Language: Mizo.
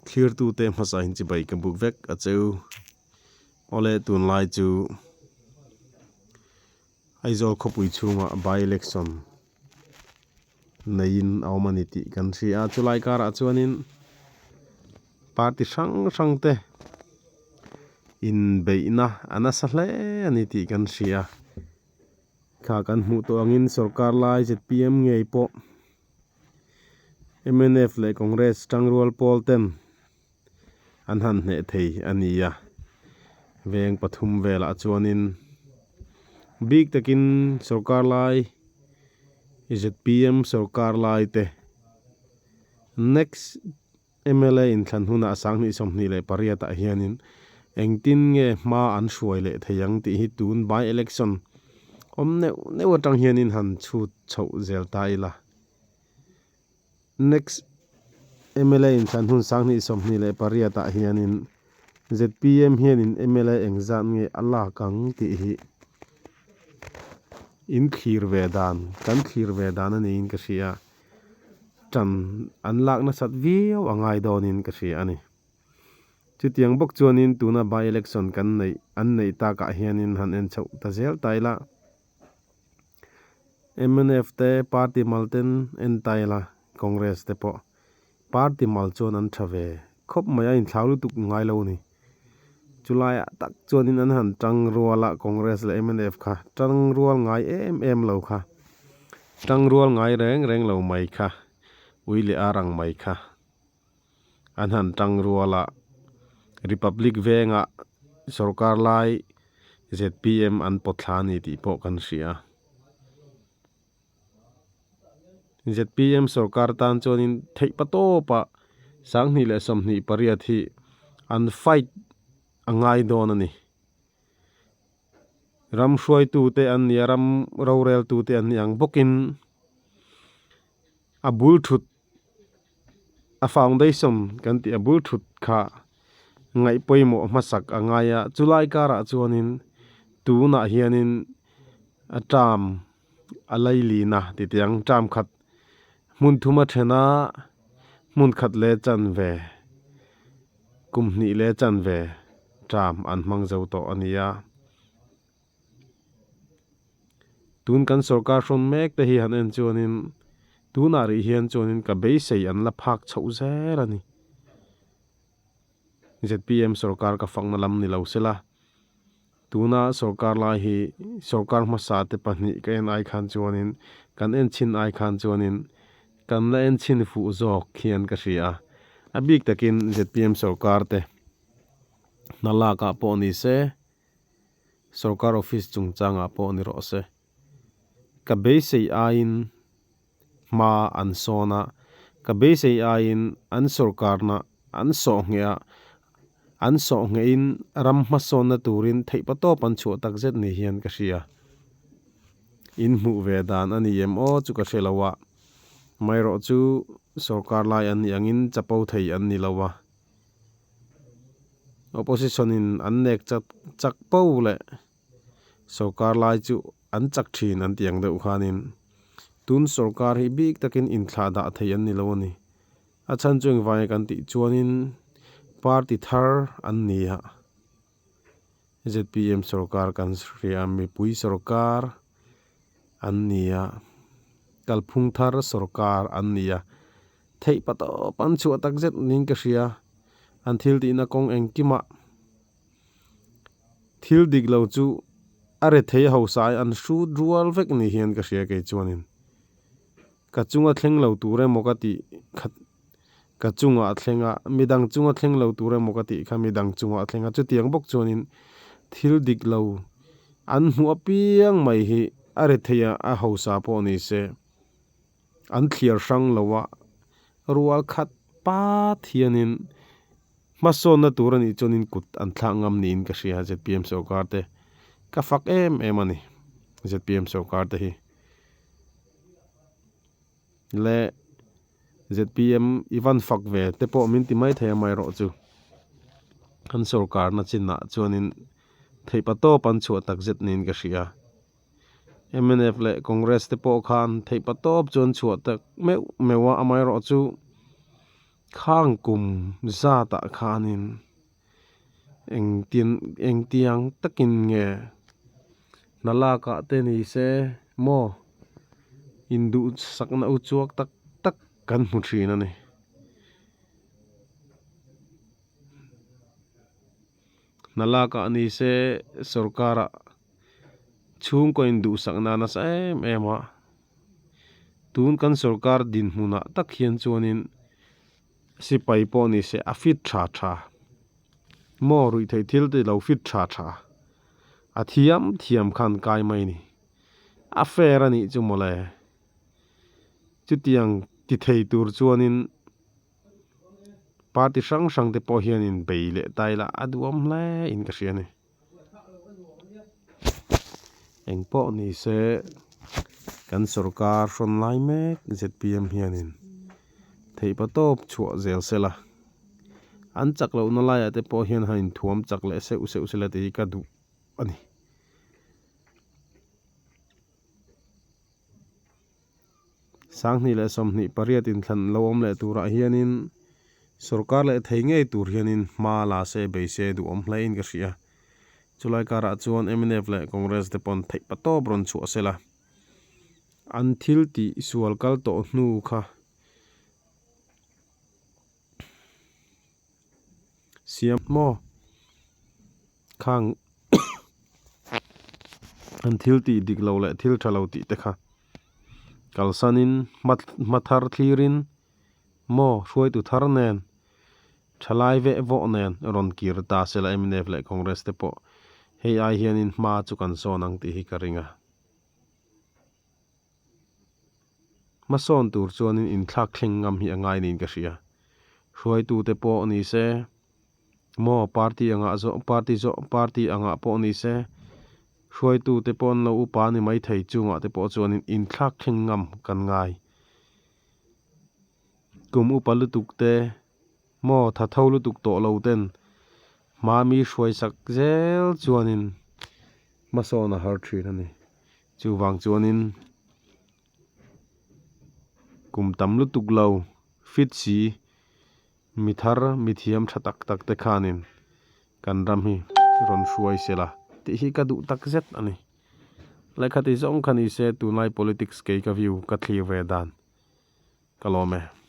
Thlirtute hmasa in chibai ka buk vek a cheu. Awle tunlai chu Aizawl khawpui chhungah by election neiin a awm a ni tih kan hria a, chulai karah chuanin party hrang hrang te inbeihna a nasa hle a ni tih kan hria. Thla kan hmuh tawh angin sorkar lai zpm ngei pawh mnf leh Congress tangrual pawl ten an han hneh thei a ni a, veng pathum velah chuanin bik takin sorkar lai zpm sorkar lai te next Mla inthlan hunah 2028 ah hianin engtin nge hma an hruai leh thei ang tih hi tun by election awm neuh neuh atang hianin han chhut chhoh zel ta ila. Next mla inthlan hun 2028 ah hianin zpm hianin mla engzat nge a lak ang tih hi in thlir ve dan, kan thlir ve dan a niin ka hria. Ṭan an lak nasat viau a ngai dawnin ka hria a ni. Chutiang bawk chuanin tuna by election kan neih an neih takah hianin han en chhoh ta zel ta ila. Mnf te party mal ten en ta ila, Congress te pawh party mal chuan an ṭha ve khawp mai a inthlau lutuk ngai lo a ni. Chulaiah tak chuanin an han tang rual a, Congress leh mnf kha tang rual ngai em em lo kha, tang rual ngai reng reng lo mai kha, ui leh ar ang mai kha an han tang rual a, Republic vengah sorkar lai zpm an pawt thla a ni tih pawh kan hria. Zpm sorkar tan chuanin theih pa tawpah 2028 hi an fight a ngai dawn a ni. Ram hruaitute an ni a, ram roreltute an ni ang bawkin a bul thut a foundation kan tih a bul thut kha ngaih pawimawh hmasak a ngai a, chulai karah chuanin tunah hianin a term a lailin a ti teh ang term khat hmun thum a then a hmun khat leh chanve kum hnih leh chanve term an hmang zo tawh a ni a. Tun kan sorkar hrawn mek te hi han en chuanin tunah rih hian chuanin ka beisei an la phak chhoh zel a ni. Zpm sorkar ka fakna lam ni lo sela, tuna sorkar lai hi sorkar hmasa te pahnih ka en ai khan chuanin kan en chhin ai khan chuanin kan la en chhin fuh zawk hian ka hria a. A bik takin zpm sorkar te hna lakah pawh ni se, Sorkar office chungchangah pawh ni rawh se. Ka beisei aiin hma an sawn a, ka beisei aiin an sorkarna an sawh ngheh a, an sawh nghehin ram hmasawnna turin theihpatawp an chhuah takzet ni hian ka hria. In hmuh ve dan a ni em aw chu ka hre lo a, amaherawhchu sorkar lai an nih angin chapo thei an ni lo a. Opposition in an nek chak chak po leh sorkar lai chu an chak thin an tih ang deuh khanin tun sorkar hi bik takin inthlah dah thei an ni lo a ni. A chhan chu engvanga kan tih chuanin party thar an ni a, zpm sorkar kan hria mipui sorkar an ni a, kalphung thar sorkar an ni a. Theih pa tawp an chhuah tak zet niin ka hria. An thil tihna kawng engkimah thil dik lo chu a rethei hausa ai an hrut rual vek ni hian ka hria kei chuanin. Ka chunga thleng lo tur emaw ka tih kha ka chungah a thleng a, midang chunga thleng lo tur emaw ka tih kha midang chungah a thleng a, chutiang bawk chuanin thil dik lo an hmuh apiang mai hi a rethei a hausa pawh ni se. An thliar hrang lo a, rual khat pat hianin hmasawnna tur a nih chuanin kut an thlak ngam niin ka hria zpm sorkar te ka fak em em a ni zpm sorkar te hi leh zpm i van fak ve te pawh min ti mai thei amaherawh chu an sorkarna chinah chuanin theihpatawp an chhuah takzet niin ka hria. Mnf leh Congress te pawh khan theihpatawp chuan chhuah tak meuh meuh a, amaherawh chu Khang kum zatah khanin engtin engtiang takin nge hna lakah te ni se maw induhsakna uchuak tak tak kan hmu thin a ni. Hna lakah ni se sorkarah chhungkaw induhsakna nasa em em a. Tun kan sorkar dinhmunah tak hian chuanin sipai pawh ni se a fit tha tha maw ruih theih thil te lo fit tha tha a thiam thiam khan kai mai ni a fair a nih chu mawle chutiang ti thei tur chuanin party hrang hrang te pawh hianin bei leh ta ila a duhawm hle in ka hria a ni. Eng pawh ni se kan sorkar hrawn lai mek zpm hianin theihpa tawp chhuah zel se la, an chak lohna laiah te pawh hian han inthuam chak leh seuh seuh se la tih hi ka duh a ni. 2028 inthlan lo awm leh turah hianin sorkar leh thei ngei tur hianin hma la se bei se duhawm hlein ka hria. Chulai karah chuan mnf leh Congress te pawn theih patawp rawn chhuah se la, an thil tih sual kal tawh hnu kha siam maw? Khang an thil tih dik lo leh thil tha lo tih te kha kalsanin hma thar thlirin maw hruaitu thar nen thalai veh vawh nen rawn kir ta se la mnf leh Congress te pawh hei ai hianin hma chu kan sawn ang tih hi ka ring a. Hmasawn tur chuanin inthlak thleng ngam hi a ngai niin ka hria. Hruaitute pawh ni se, maw party angah zawh party zawh party angah pawh ni se, hruaitute pawh an lo upa ni maithei chungah te pawh chuanin inthlak thleng ngam kan ngai. Kum upa lutuk te, maw thatho lutuk tawh lo ten hma mi hruaisak zel chuanin hmasawn a har thin a ni. Chuvang chuanin kum tam lutuk lo fit si mi thar mi thiam tha tak tak te khanin kan ram hi rawn hruai se la tih hi ka duh tak zet a ni. Lehkha ti zawng kha ni se tunlai politics kei ka view ka thlir ve dan ka lawm e.